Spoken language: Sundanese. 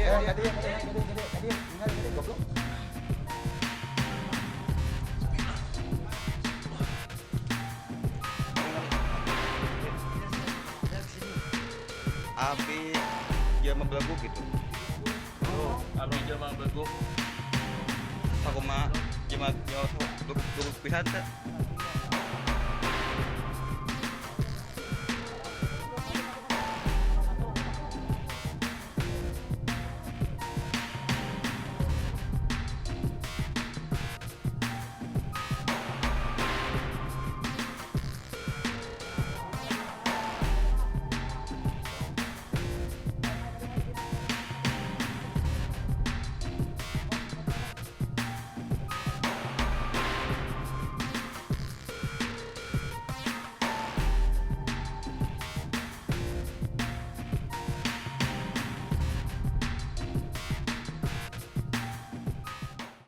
Ka dieu, ka dieu, ka dieu, ka dieu, ka dieu, ka dieu, ka dieu, goblok. Abi jelema belegug gitu. Oh, abi jelema belegug. Sakumaha jelema jelema belegug pisan teh?